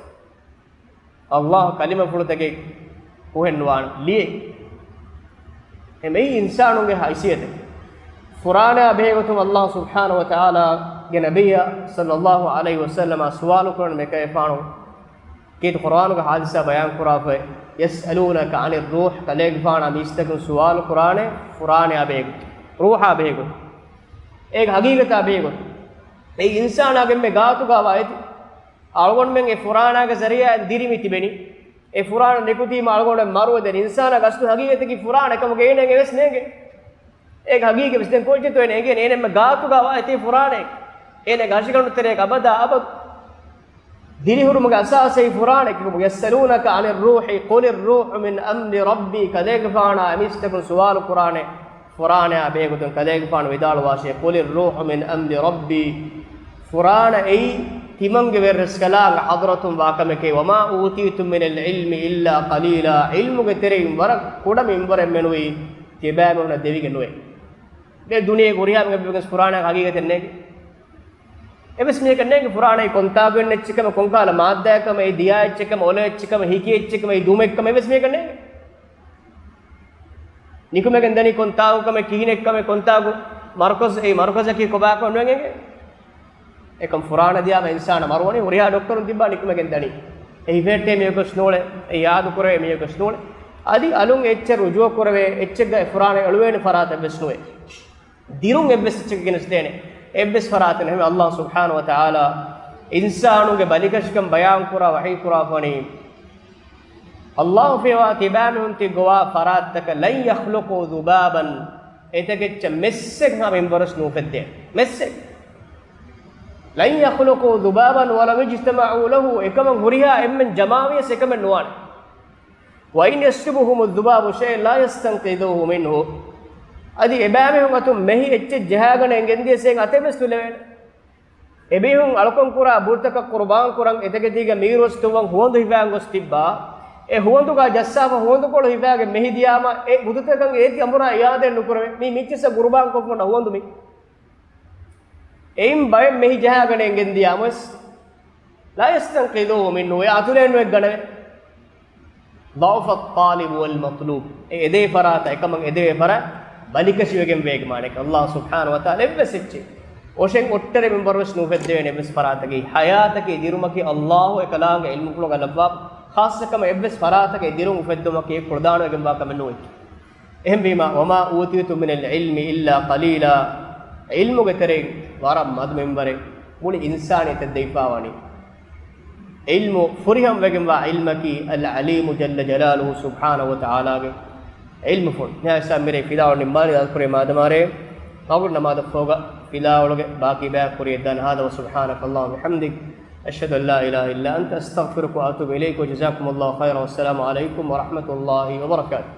ﷲ ކަލިމަފުޅުތަކެއް ހުހެއްނުވާނެ ލިޔެ. އެމެއީ އިންސާނުންގެ ހައިސިއްޔަތެއް. ފުރާނަޔާ ބެހޭގޮތުން ﷲ ސުބްޙާނަހޫ ވަތަޢާލާގެ ނަބިއްޔާ ޞައްލައްލާހު ޢަލައިހި ވަސައްލަމަށް ސުވާލު ކުރަން މި ކަލޭގެފާނު ކީރިތި ޤުރްއާނުގެ ޙާދިސާ ބަޔާން ކުރާފައި، يسألونك عن الروح، ކަލޭގެފާނާ މީސްތަކުން ސުވާލު ކުރާނެ ފުރާނަޔާ ބެހޭގޮތުން، ރޫޙާ ބެހޭގޮތުން. އޭގެ ހަގީގަތާ ބެހޭގޮތުން. އެއީ އިންސާނާގެ އެންމެ ގާތުގަވާ އެތި. އަޅުގަނޑުމެން އެ ފުރާނާގެ ޒަރީޢާއިން ދިރި މި ތިބެނީ. އެ ފުރާނަ ނިކުތީމަ އަޅުގަނޑު މަރުވެ ދެން އިންސާނާގެ އަސްލު ހަގީގަތަކީ ފުރާނަ ކަމުގަ އޭނައަށް އެވެސް ނޭނގެ. އޭގެ ހަގީގަތް ވެސް ދެން ކޯޗެއްތޯ އޭނަ އެނގޭނެ؟ އޭނަ އެންމެ ގާތުގަވާ އެތި ފުރާނައެއް. އޭނަގެ ހަށިގަނޑު ތެރޭގަ އަބަދާ އަބަދު ދިރިހުރުމުގެ އަސާސް އެއީ ފުރާނައެއް. يسألونك عن الروح قل الروح من أمر ربي، ކަލޭގެފާނާ އެމީސްތަކުން ސުވާލު ކުރާނެ ފުރާނަޔާ ބެހޭގޮތުން. ކަލޭގެފާނު ވިދާޅުވާށޭ، قل الروح من أمر ربي، ފުރާނަ އެއީ ތިމަންގެ ވެރިރަސްކަލާނގެ ޙަޟްރަތުން ވާ ކަމެކޭ. وما أوتيتم من العلم إلا قليلا، ޢިލްމުގެ ތެރެއިން ވަރަށް ކުޑަ މިންވަރެއް މެނުވީ ތިޔަބައިމީހުނަށް ދެވިގެން ނުވޭ. ދެ ދުނިޔޭގެ ހުރިހާ މީހަކަށް ވެސް ފުރާނައަކަށް ހަގީގަތެއް ނޭނގެ. އެވެސް މީހަކަށް ނޭނގެ ފުރާނައީ ކޮންތާކު އިންނަ އެއްޗެއް ކަމެއް، ކޮންކަހަލަ މާއްދާއެއް ކަމެއް، އެއީ ދިޔާ އެއްޗެއް ކަމެއް، އޮލޭ އެއްޗެއް ކަމެއް، ހިކި އެއްޗެއް ކަމެއް، އެއީ ދުމެއް ކަމެއް އެވެސް މީހަކަށް ނޭނގެ. ނިކުމެގެން ދަނީ ކޮންތާކު ކަމެއް، ކިހިނެއް ކަމެއް، ކޮންތާކު މަރުކަޒް، އެއީ މަރުކަޒަކީ ކޮބާކަމެއް ނުވެގެން. އެކަމް ފުރާނަ ދިޔާމަ އިންސާނާ މަރުވަނީ، ހުރިހާ ޑޮކްޓަރުން ތިއްބާ ނިކުމެގެން ދަނީ. އެ ހިފެހެއްޓޭ މީހަކަށް ނޫޅެ، އެ ޔާދު ކުރޭ މީހަކަށް ނޫޅެ. އަދި އަލުން އެއްޗެއް ރުޖޫޢަ ކުރެވޭ، އެއްޗެއްގަ އެ ފުރާނަ އެޅުވޭނެ ފަރާތެއް ވެސް ނުވޭ. ދިރުން އެއްވެސް އެއްޗެއް ގެނެސްދޭނެ އެއްވެސް ފަރާތެއް ނެހެމެ. އައްލާހު ސުބްޙާނަހު ވަ ތަޢާލާ އިންސާނުންގެ ބަލިކަށިކަން ބަޔާންކުރާ ވަޙީކުރާފަނީ، އައްލާހު ފިޔަވާ ތިބާމީހުން ތި ގޮވާ ފަރާތްތަކަށް، لن يخلقوا ذبابا، އެތަކެއްޗަށް މެއްސެއްހާ މިންވަރުވެސް ނޫފެއްދޭނެ. މެއްސެއް. لن يخلقوا ذبابا ولو اجتمعوا له، އެކަމަށް ހުރިހާ އެންމެން ޖަމާވިޔަސް އެކަމެއް ނުވާނެ. وإن يسلبهم الذباب شيئا لا يستنقذوه منه. އަދި އެބައިމީހުން އަތުން މެހި އެއްޗެއް ޖަހާގަނެ އެނގެންދިޔަސް އެއިން އަތެއްވެސް ނުލެވޭނެ. އެމީހުން އަޅުކަން ކުރާ ބުދުތަކަށް ޤުރުބާން ކުރަން އެތަކެތީގަ މީރުވެސް ތުއްވަން ހުވަނދު ހިފާން ގޮސް ތިއްބާ، އެ ހުވަނދުގަ ޖައްސާފަ ހުވަނދުކޮޅު ހިފާގެން މެހި ދިޔާމަ، އެ ބުދުތަކަށް އޭތި އަނބުރާ އިއާދައެއް ނުކުރެވޭ. މީ މިއްޗިއްސަށް ޤުރުބާން ކޮށްފަ ހުވަނދު މީ. އެއިން ބައެއް މެހި ޖަހާގަނެ އެނގެން ދިޔާމަވެސް، لا يستنقذوه منه، އެ އަތުލެއް ނުއެއްގަނެވޭ. ضعف الطالب والمطلوب. އެ އެދޭ ފަރާތަށް އެކަމަށް އެދެވޭ ފަރާތް ބަލިކަށިވެގެން ވޭގެ މާނައަކީ، އައްލާހު ސުބްޙާނަހު ވަ ތަޢާލާ އެއްވެސް އެއްޗެއް އޮށެން އޮއްޓަރެއް މިންވަރުވެސް ނޫފެއްދެވޭނެ އެއްވެސް ފަރާތަކީ، ޙަޔާތަކީ ދިރުމަކީ އައްލާހު އެކަލާނގެ ޢިލްމުފުޅުގަ ލައްވާ ޚާއްޞަ ކަމެއް. އެއްވެސް ފަރާތަކަށް އެ ދިރުން އުފެއްދުމަކީ އެ ކުޅަދާނަވެގެންވާ ކަމެއް ނޫން. އެހެންވީމާ، وما أوتيتم من العلم إلا قليلا، ޢިލްމުގެ ތެރެއިން ވަރަށް މަދު މިންވަރެއް މުޅި އިންސާނިއްޔަތަށް ދެވިފާވަނީ. ޢިލްމު ފުރިހަމަވެގެންވާ ޢިލްމަކީ އަލްޢަލީމު ޖައްލަ ޖަލާލުހު ސުބްޙާނަހު ވަ ތަޢާލާގެ ޢިލްމުފުޅު. ނިހާޔަތް ސާމިރޭ ފިލާވަޅު ނިންމާލި އަދަކުރޭ މާދަމާރޭ މަޣުރިބް ނަމާދަށް ފަހުގަ ފިލާވަޅުގެ ބާކީ ބަޔާން ކުރިޔަށްދާނެ. هذا وسبحانك اللهم وبحمدك، أشهد أن لا إله إلا أنت، أستغفرك وأتوب إليك، وجزاكم الله خيرا، والسلام عليكم ورحمة الله وبركاته.